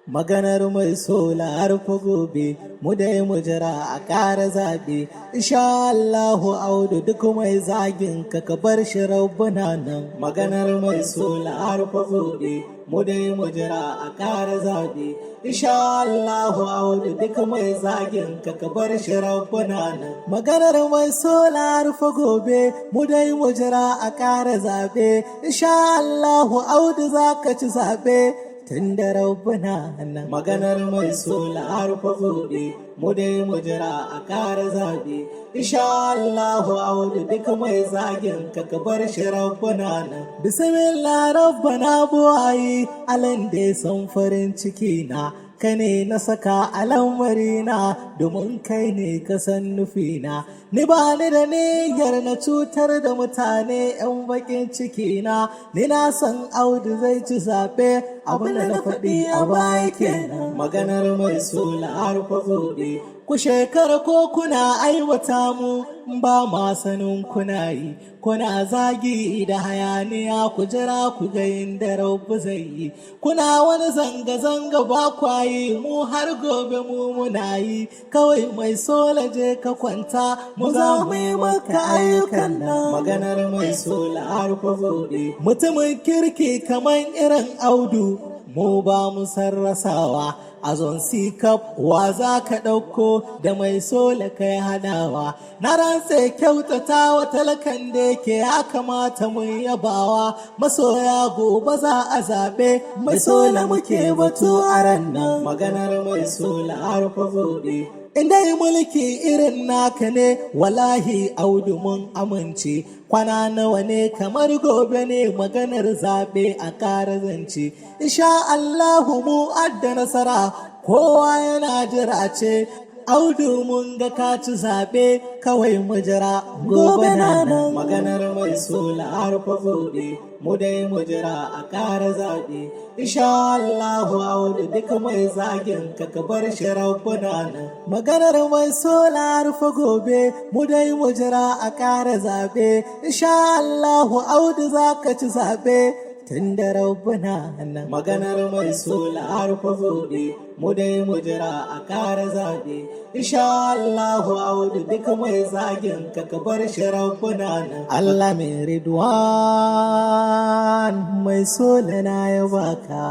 Maganar mai sola har fa gobe, mu dai mu jira a ƙara zaɓe. Insha Allahu Audu, duk mai zagin ka ka bar shi, rabbuna nan. Maganar mai sola har fa gobe, mu dai mu jira a ƙara zaɓe. Insha Allahu Audu, duk mai zagin ka ka bar shi, rabbuna nan. Maganar mai sola har fa gobe, mu dai mu jira a ƙara zaɓe. Insha Allahu Audu, za ka ci zaɓe, tun da rabbuna nan. Maganar mai sola har fa gobe, mu dai mu jira a ƙara zaɓe. Insha Allahu Audu, duk mai zagin ka ka bar shi, rabbuna nan. Bismillah, rabbana buwayi, alan da ya san farin ciki na, ka ne na saka na, domin kai ne ka san nufina. Ni ba ni da niyyar na cutar da mutane 'yan bakin ciki na. Ni na san Audu zai ci zaɓe, abin da na faɗi a baya kenan. Maganar mai sola har fa gobe, ku shekara ko kuna aiwata mu, ba ma sanin kuna yi, kuna zagi da hayaniya. Ku jira ku ga inda rabu zai yi. Kuna wani zanga-zanga ba kwayi, mu har gobe mu muna yi. Kawai mai sola, je ka kwanta, mu za mu yi maka ayyukan nan. Maganar mai sola har fa gobe, mutumin kirki kamar irin Audu, mu ba mu sarrasawa. A Zone C kaf wa za ka ɗauko da mai sola kai hadawa? Na rantse kyautata wa talakan da yake, ya kamata mun yabawa. Masoya, gobe za a zaɓe mai sola, muke batu a ran nan. Maganar mai sola har fa gobe, in dai mulki irin naka ne, wallahi Audu mun amince. Kwana nawa ne, kamar gobe ne maganar zaɓe a ƙara zance. Insha Allahu mu adda nasara, kowa yana jira ce. Audu, mun ga ka ci zaɓe, kawai mu jira gobe na nan. Maganar mai sola har fa gobe, mu dai mu jira a ƙara zaɓe. Insha Allahu Audu, duk mai zagin ka ka bar shi, rabbuna nan. Maganar mai sola har fa gobe, mu dai mu jira a ƙara zaɓe. Insha Allahu Audu, za ka ci zaɓe, tun da rabbuna nan. Maganar mai sola har fa gobe, mu dai mu jira a ƙara zaɓe. Insha Allahu Audu, duk mai zagin ka ka bar shi, rabbuna nan. Allah mai Ridwan, mai sola na ya baka.